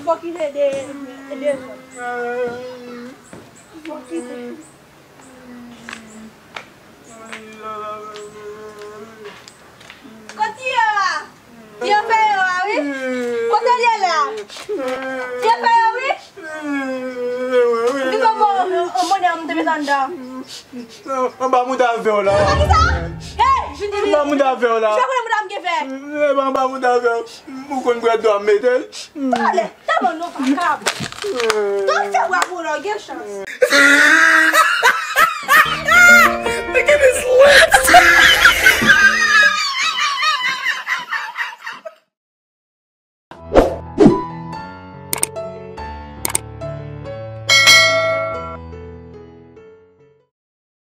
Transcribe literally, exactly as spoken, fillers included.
Fò kite de, de zòn. Fò kite. Kote yo a? Yo fè yo a, wi. Kote l ye la? Yo fè yo, wi. Li konn bon, on bonè m te met anndan. Anba mouda vè w la. Anba ki sa? Hey, Judy. Anba mouda vè w la. Jan konnen mouda m gen vè. Anba mouda vè w. Ou konn brèd dwa m mete l. Pale, tèlman non pa kab. Tande se bwa pou lò gen chans. Nigga, this lit.